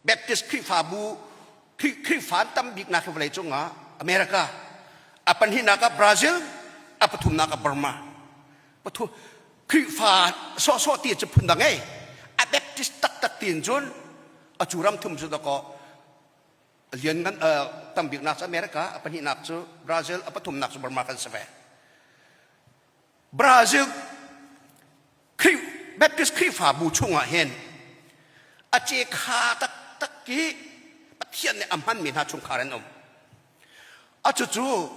Baptist Khrihfabu Khrihfa an tam biknak hi vawlei cungah America, a pahnihnak ah Brazil, a pathumnak ah Burma. Pathu Khrihfa sawhsawh ti cu phundang ei. A Baptist taktak tiin cun a cu ram thum cu dakaw lian ngan tam biknak cu America, a pahnihnak cu Brazil, a pathumnak cu Burma kan si ve. Brazil Khrih Baptist Khrihfabu chungah hin a ce kha taktak i Pathian nih a hmanmi hna chungkhar an um. A cucu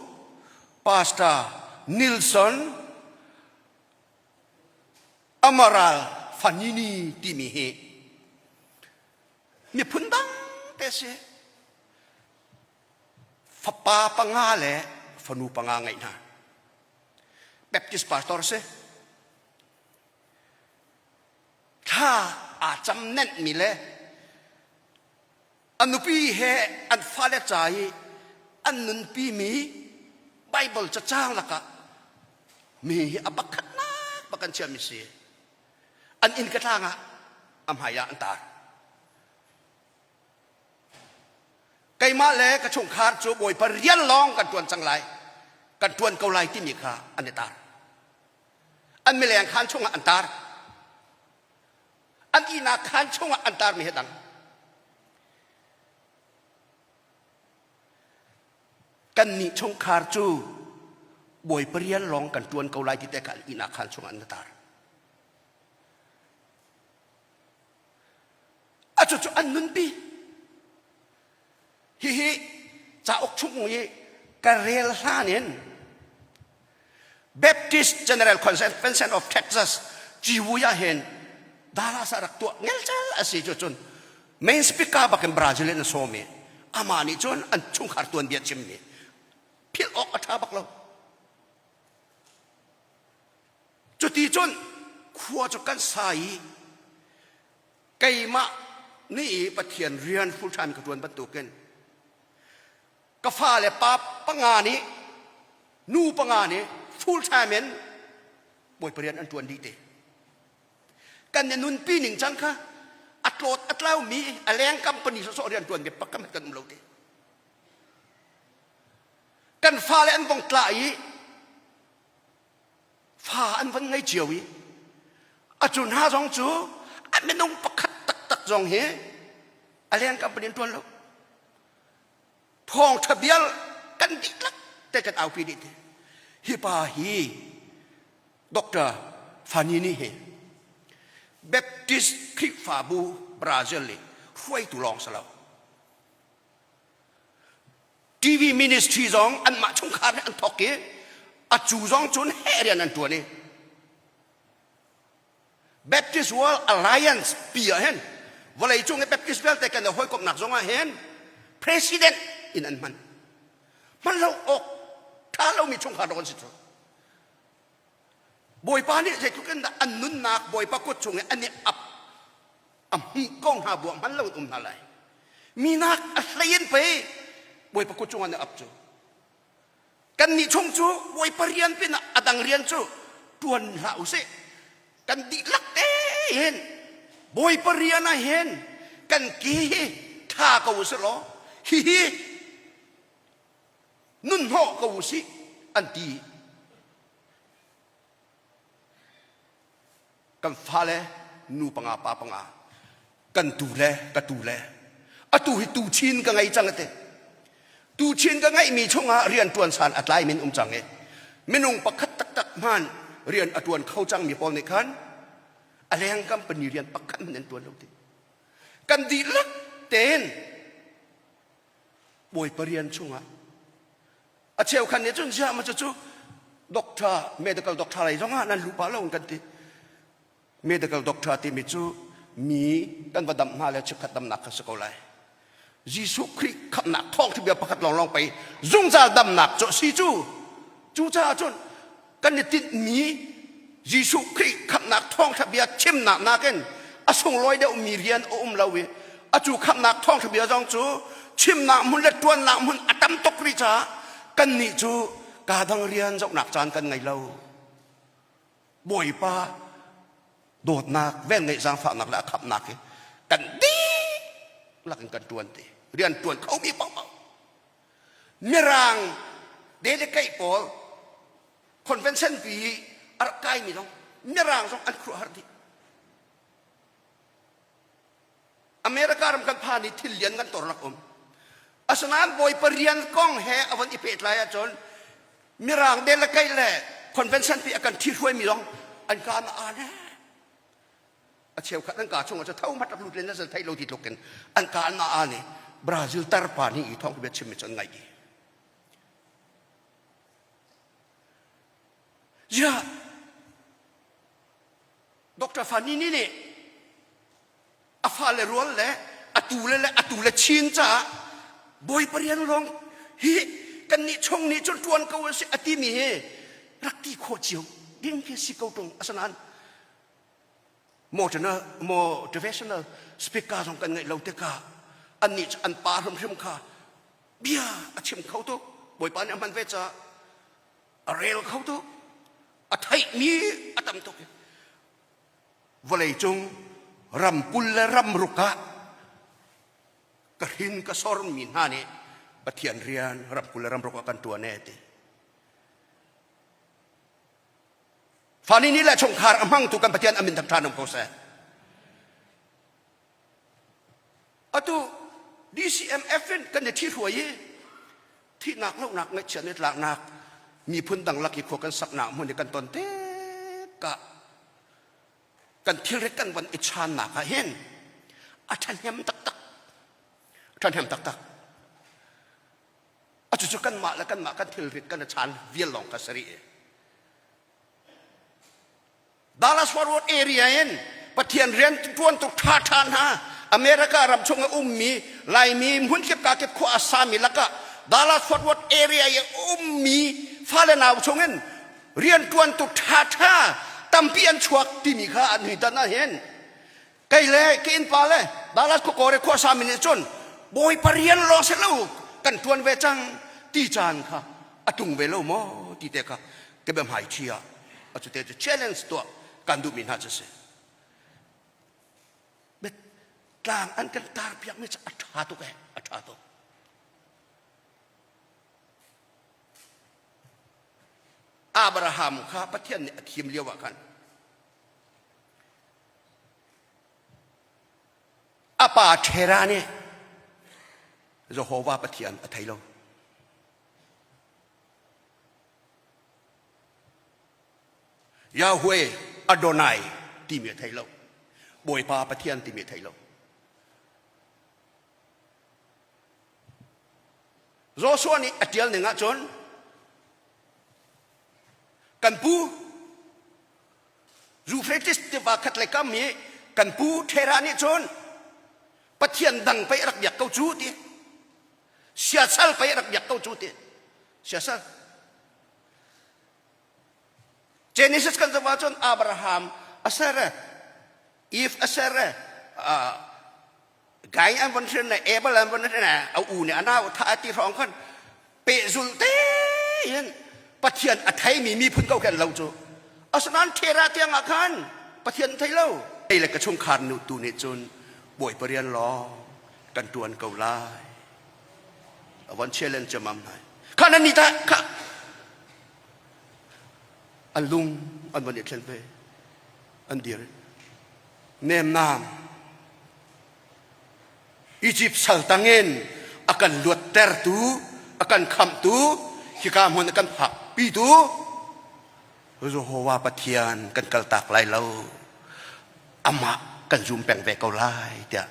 Pastor Nilson Amaral Fanini timi hi miphun dang te si. Fapa panga le fanu panga ngeih hna. Baptist pastor si. Thla aa cam nenhmi le a nupi he an fale ca i an nunpimi Bible cacang lakah mi hi a pakhatnak bak an chiahmi si. An inn ka tlang ah a hmai ah an tar. Keimah le ka chungkhar cu Bawipa rian lawng kan ṭuan cang lai, kan ṭuan ko lai timi kha an i tar. An mileng khaan chungah an tar. An ihnak khaan chungah an tarmi he dang. Kannih chungkhar cu Bawipa rian lawng kan ṭuan ko lai ti te kha an ihnak khaan chungah an tar. A cucu an nunpi. Hihi cauk chung i ka rel hlan in Baptist General Convention of Texas civui ah hin Dallas ah rak tuah ngelcel a si cu cun main speaker bakin Brazil in a sawm i amah nih cun an chungkhar tuanbia chimmi philh awk a ṭha bak lo. Cuti cun khua cu kan sa i keimah nih Pathian rian full time ka ṭuan bantukin ka fale pa panga nih nu panga nih full time in Bawipa rian an ṭuan dih te. Kan i nunpi ning cang kha a tlawt a tlaumi a leng company sawsawh rian ṭuan mi pakam kan um lo te. Kan fale an vong tla i fa an van ngei cio i a cu hna zong cu a minung pakhat taktak zong hi a leng company an tuan lo thawngtha bial kan dihlak te kan aupi dih te hi pa hi Dr. Fanini hi Baptist Khrihfabu Brazil i hruaitu lawng si lo TV ministry zong anmah chungkhar nih an thawk i a cu zong cun heh rian an ṭuan i Baptist World Alliance pi ah hin vawleicung i Baptist vialte kan i hawikomhnak zong ah hin president in an hman hman lo awk ṭha lomi chungkhar dawh an si cu Bawipa nih zeitluk in dah an nunnak Bawipa kut chung i an i ap a hmuh ko hna bu ah hman lo in um hna lai minak a hlei in pei Bawipa kut cungah na ap cu kannih chung cu Bawipa rian pinah a dang rian cu ṭuan hlah usih kan dihlak tein Bawipa rian ah hin kan ke hi ṭha ko usih law hihi nun hnawh ko usih an ti. Kan fale nu panga pa panga kan tu le ka tu le atu hi tu chin ka ngei cang ate tu chin ka ngeihmi chungah rian tuan san a tlai min um cang i minung pakhat taktak hman rian a tuan kho cangmi pawl nih khan a leng company rian pakhat hmanh an tuan lo ti kan dihlak tein Bawipa rian chungah a cheukhat nih cun ziah ma cu doctor medical doctor lei zongah nan luh pah lo kan ti medical doctor timi cu mi kan va damh hna le chikkhat damnak kha si ko lai Jesuh Khrih khamhnak thawngtha bia pakhat lawnglawng pei zungzal damnak cu si cu cucaah cun kan i tinhmi Jesuh Khrih khamhnak thawngtha bia chimnak nakin a sunglawi deuhmi rian a um lo i atu khamhnak thawngtha bia zong cu chimnak hmun le ṭuannak hmun a tam tuk rih caah kannih cu kaa dang rian zohnak caan kan ngei lo. Bawipa dawtnak, velngeih zaangfahnak le a khamhnak hi kan dih. lak in kan ṭuan ti. Rian ṭuan khomi paohpaoh. Mirang delegate pawl convention pi a rak kaimi zong Mirang zong an khuaruahhar dih. America ram kan phan i thil lian kan tor lak um. Asinain Bawipa rian kong he a von i pehtlai ahcun Mirang delegate le convention pi a kan ṭhihruaimi zong an kaan a aan a cheukhat an kaa chung ah tho mat rak lut len na thei lo ti tluk in an ka an aa nih Brazil tarpa nih i thawng bia chimmi cu an ngaih i ziah Dr. Fanini nih a fale rual le a tule le a tule chin caah Bawipa rian lawng hi kannih chung nih cun ṭuan ko a si a timi hi rak ti khawh cio ding khi si ko ṭung asinain motivational speaker zong kan ngeih lo tikah annih cu an pa hrimhrim kha bia a chim kho tuk bawipa nih a hman ve caah a rel kho tuk a theihmi a tam tuk vawlei cung ram 20 le ram ruk ah ka hrin ka sormi hna nih Pathian rian ram 20 le ram ruk ah kan ṭuan e ti Fani ni le chungkhar a hmangtu kan Pathian a min thangṭhan um ko seh. Atu DCMF in kan i ṭhihruai i thihnak lohnak ngaihchiat ni tlaknak miphun dang lak i khua kan saknak hmun i kan ton tikah kan thilrit kan von i channak ah hin a ṭhahnem taktak ṭhahnem taktak A cucu kanmah le kanmah kan thilrit kan i chaan vial lawng kha si rih. Dallas Fort Worth area in Pathian rian ṭuan tuk ṭha ṭha hna America ram chung a ummi Laimi hmunkip kakip khua a sami lakah Dallas Fort Worth area i a ummi fale nau chungin rian ṭuan tuk ṭha ṭha tampi an chuak timi kha an hui tan ahhin Kei le ka innpa le Dallas khuakawr i khuasami nih cun Bawipa rian lawng si lo kan ṭuan ve cang ti caan kha a tlung ve lo maw ti te kha ka biahmaiṭhi ah a cu te cu challenge tuah kan duhmi hna cu si. Tlang an kan tar piakmi cu a ṭha tuk eh, a ṭha tuk. Abraham kha Pathian nih a thim lio ah khan A pa Terah nih Jehovah Pathian a thei lo. Yahweh Adonai timi a thei lo. Bawipa Pathian timi a thei lo. Joshua nih a ṭial ning ahcun kan pu Euphrates tiva khat le kam i kan pu Terah nih cun Pathian dang pei a rak biak ko cu ti siasal pei a rak biak ko cu ti siasal Genesis kan zoh ahcun Abraham a ser Eve a ser Kain an von hrin le Abel an von hrin a u nih a nau tha a ti hrawng khan pehzulh tein Pathian a theimi miphun ko khen lo cu asinain Terah tiang ah khan Pathian thei lo ei le ka chungkhar nu tu nih cun Bawipa rian lawng kan tuan ko lai a von challenge ciammam nai kha nan ni ta kha an lung an von i thlen ve an dir nemnam Egypt sal tangin a kan luattertu a kan khamhtu hika hmun a kan phakpitu Jehovah Pathian kan kaltak lai lo amah kan zum peng ve ko lai tiah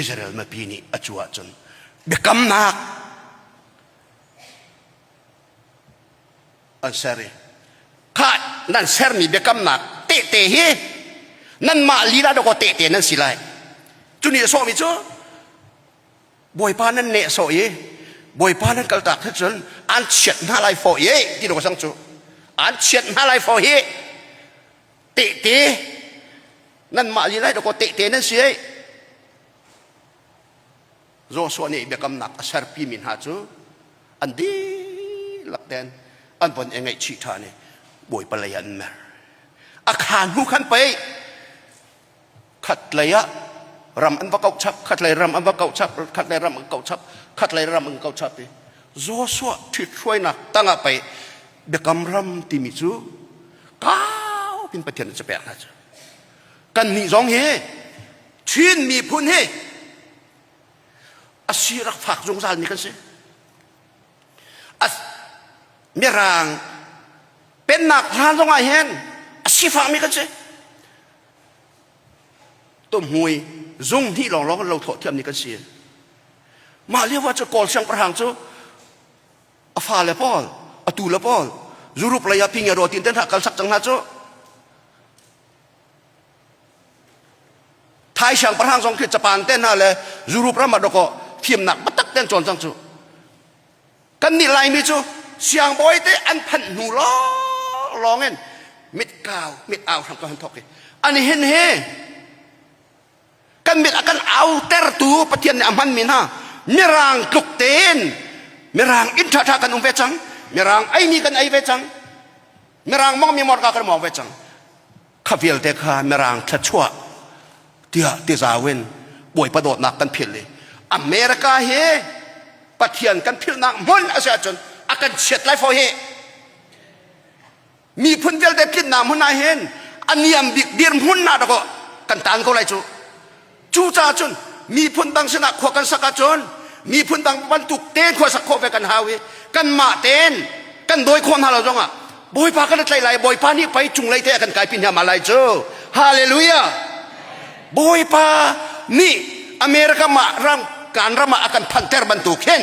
Israel mipi nih a cu ahcun biakamnak an ser i kha nan sermi biakamnak tehte hi nanmah lila dawkaw tehte nan si lai cu nih a sawhmi cu bawipa nan nehsawh i bawipa nan kaltak hi cun an chiat hna lai fawh i ti dawk sang cu an chiat hna lai fawh hi tehte nanmah lila dawkaw tehte nan si ei Joshua nih biakamnak a serpimi hna cu an dihlak ten an von i ngaihchih ṭhan i Bawipa lei ah an mer. A kha hnu khan pei khat lei ah. Ram an va kauh chap, khatlei ram an va kauh chap, khatlei ram an kauh chap, khatlei ram an kauh chap i Joshua ṭhithruainak tangah pei biakam ram timi cu kau pin Pathian nih pek hna cu. Kannih zong hi Chin miphun hi a si rak fak zungzal mi kan si. Mirang pennak hlan zongah hin a sifakmi kan si. Tumhmui zung hnih lawnglawng lo thawh thiammi kan si. Mah lio ah cu Kawl siangpahrang cu a fale pawl, a tu le pawl, Europe lei ah ping ro tin ten hna kal sak cang hna cu. Thai siangpahrang zong khi Japan te hna le Europe ram ah dawkaw fimnak biatak ten cawn cang cu. Kannih Laimi cu siangbawi te an phanh hnu lawnglawng in mit kau mit au hram kan thawk i ani hin hi kan mit a kan autertu Pathian nih a hmanmi hna mirang tluk tein mirang inn ṭhaṭha kan um ve cang mirang eimi kan ei ve cang mirang mongmi morka kan mong ve cang kha vialte kha mirang thluachuah tiah tizau in Bawipa dawtnak kan philh i America hi Pathian kan philhnak hmun a si ahcun a kan chiat lai faw hi miphun vialte tlinnak hmun ah hin a niam bik dirhmun na dakaw kan tan ko lai cu cucaah cun miphun dang sinah khua kan sak ahcun miphun dang bantuk te khua sak khawh ve kan hau i kanmah tein kan dawi khawh hna lo zongah Bawipa kan tlaih lai Bawipa nih pei cunglei te a kan kaipi hna ma lai cu hallelujah Bawipa nih America mah ram kan ram ah a kan phanter bantuk hin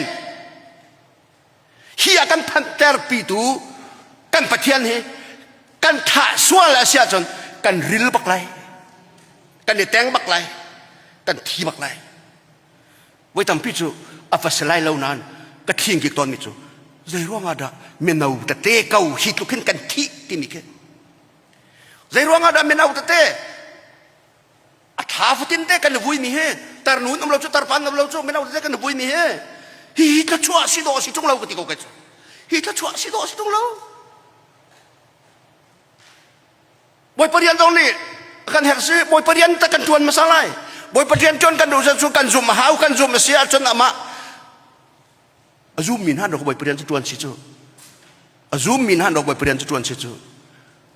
hi a kan phanter pitu kan Pathian hi kan thah sual a si ahcun kan ril bak lai kan i teng bak lai kan thi bak lai voi tampi cu a va si lai lo nain ka thing kik tawnmi cu zei ruangah dah mino tete ko hi tluk hin kan thih timi khi zei ruangah dah mino tete a thla fatin te kan vui mi hi tarnun um lo cu tarpan um lo cu mino tete kan vui mi hi hi hi thluachuah si dawh si tung lo ka ti ko kai cu hi thluachuah si dawh si tung lo Bawipa rian zong nih kan herh si Bawipa rian ta kan tuan hmasa lai Bawipa rian tuan kan duh cu kan zum a hau kan zum a si ahcun amah a zum mi hna Bawipa rian cu tuan si cu a zum mi hna Bawipa rian cu tuan si cu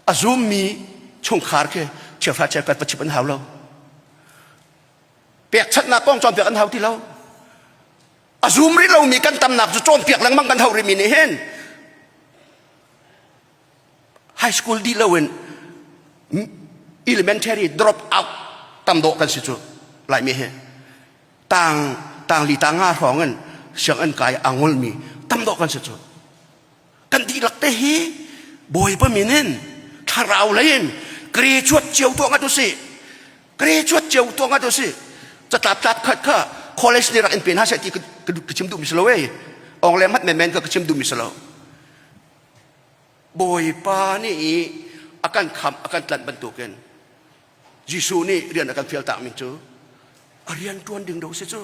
a zum mi chungkhar khi chiafra chiafkat pachip an hau lo pekchanhnak kong cawnpiak an hau ti lo a zum rih lomi kan tamnak cu cawnpiak lengmang kan hau rih mi nih hin high school dih loin elementary drop out tam dawh kan si cu laimi hi tang tang li tang nga hrawng in sianginn kai a ngolmi tam dawh kan si cu kan dihlak te hi bawipa min in thlarau lei in graduate cio tuah ngat usih graduate cio tuah ngat usih catlap tlap khat kha college nih rak in pe hna seh ti ka chim duhmi si lo ei ong le mat menmen ka ka chim duhmi si lo Bawipa nih a kan khamh a kan tlanh bantukin Jesuh nih rian a kan fial takmi cu a rian ṭuan ding do si cu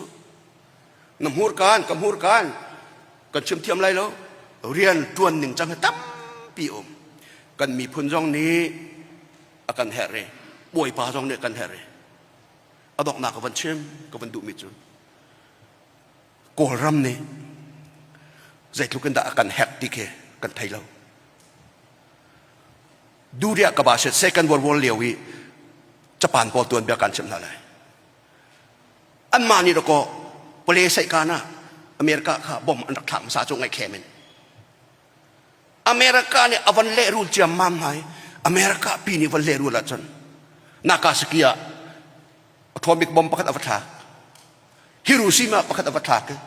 na hmurkaan ka hmurkaan kan chim thiam lai lo rian ṭuan ning cang hi tampi um kan miphun zong nih a kan herh i Bawipa zong nih a kan herh i a donghnak ka van chim ka van duhmi cu Kawlram nih zeitluk in dah a kan hack ti khi kan thei lo. Duriah ka ba set Second World War lio i Japan pawl tuan bia kan chimh hna lai. Anmah nih dakaw pale saihkan ah America kha bom an rak thlak hmasa cu ngaihthlem in. America nih a van lehrul ciammam hna i America pi nih van lehrul ahcun Nagasaki ah atomic bomb pakhat a va thlak. Hiroshima pakhat a va thlak i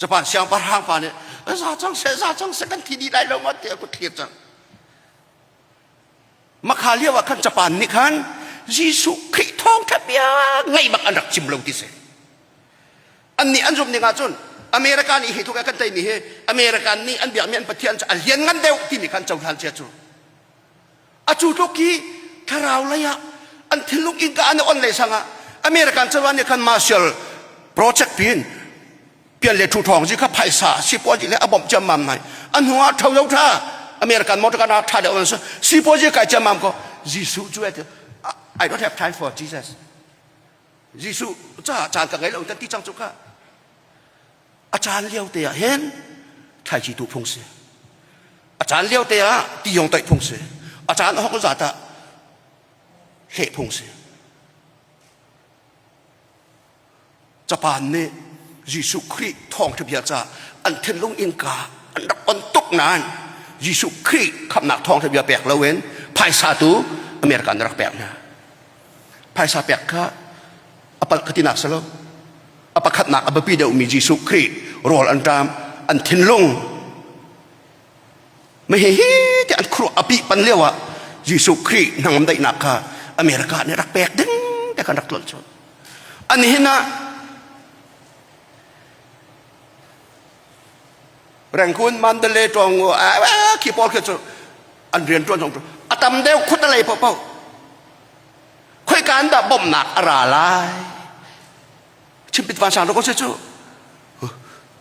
Japan siangpahrang pa nih za cang seh za cang seh kan thi dih lai lo ma tiah kut thlir cang makha lio ah khan Japan nih khan Jesuh Khrih thawngtha bia ngaih bak an rak chim lo ti si annih an zumh ning ahcun America nih hi tluk kan teimi hi American nih an biakmi an pathian cu a lian ngan deuh timi khan cohlan cia cu Atu tluk hi thlarau lei ah an thinlung innka an i on lei sang ah American cozah nih khan Marshall project pin pian le thu thawng zi kha phaisa sipuazi le a bawmh ciammam nai a hnu ah tho lo tha American motor kana tha deuh an sipuazi kai ciammam ko Jesuh cu I don't have time for Jesus. Jesuh caah caan ka ngei lo kan ti cang cu ka. A caan lio te ah hin thlaici tu phung si. A caan lio te ah ti yong toih phung si. A caan a hok zat ah hleh phung si. Japan nih Jesuh Khrih thawngṭha bia ca an thinlung innka an rak on tuk nain Jesuh Khrih khamhnak thawngṭha bia pek loin phaisa tu America nih rak pek hna. Phaisa pek kha a palh ka tinak si lo. A pakhatnak a biapi deuhmi Jesuh Khrih rawl an ṭam an thinlung ma hihi te an khuruah a pih pan lio ah Jesuh Khrih hnangam daihnak kha America nih rak pek ding te khan rak tlolh cu. An hin ah Rangoon Mandalay Tawngu khi pawl khi cu an rian ṭuan zong cu a tam deuh khut a lei paohpaoh khoika an dah bawmhnak a ra lai chimpit vansang ko si cu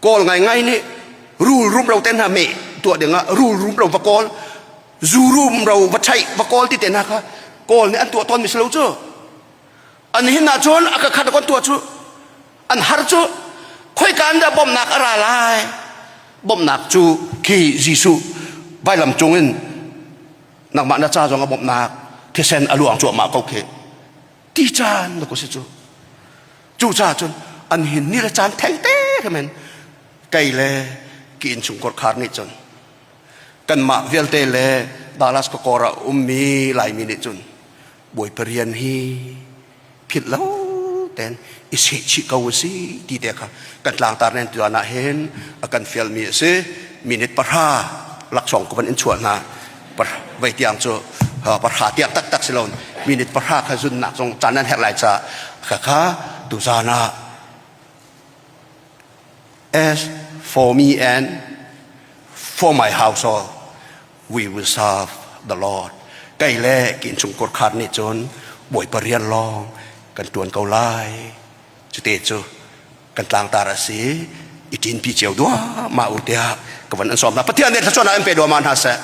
kawl ngaingai nih rul rum ro te hna meh tuah ding ah rul rum ro va kawl zu rum ro va chaih va kawl ti te hna kha kawl nih an tuah tawn mi si lo cu An hin ahcun a ka khat kon tuah cu an har cu khoika an dah bawmhnak a ra lai bawmhnak cu khi Jesuh vailam cung in nangmah na ca zong a bawmhnak thisen a luang cuahmah ko khi ti caan na ko si cu cu ca cun an hin ni le caan theng te khamen kei le ki innchung khar nih cun kanmah vialte le Dallas kawr ah ummi Laimi nih cun Bawipa rian hi philh lo ten i sehchih ko a si ti te kha kan tlangtar nen tuan ah hin a kan fialmi a si. Minute pahra laksawng ka van in chuah hna. Vei tiang cu pahra tiang taktak si lo minute pahra kha zunnak zong caan nan herh lai ca kha kha tuzan ah as for me and for my household we will serve the Lord. Kei le ki innchung kurkhar nih cun Bawipa rian lawng kan ṭuan ko lai. Cute cu kan tlangtar a si. I ṭinpi cio duahmah u tiah ka van an sawm hna. Pathian nih thluachuahnak in pe duahmah hna seh.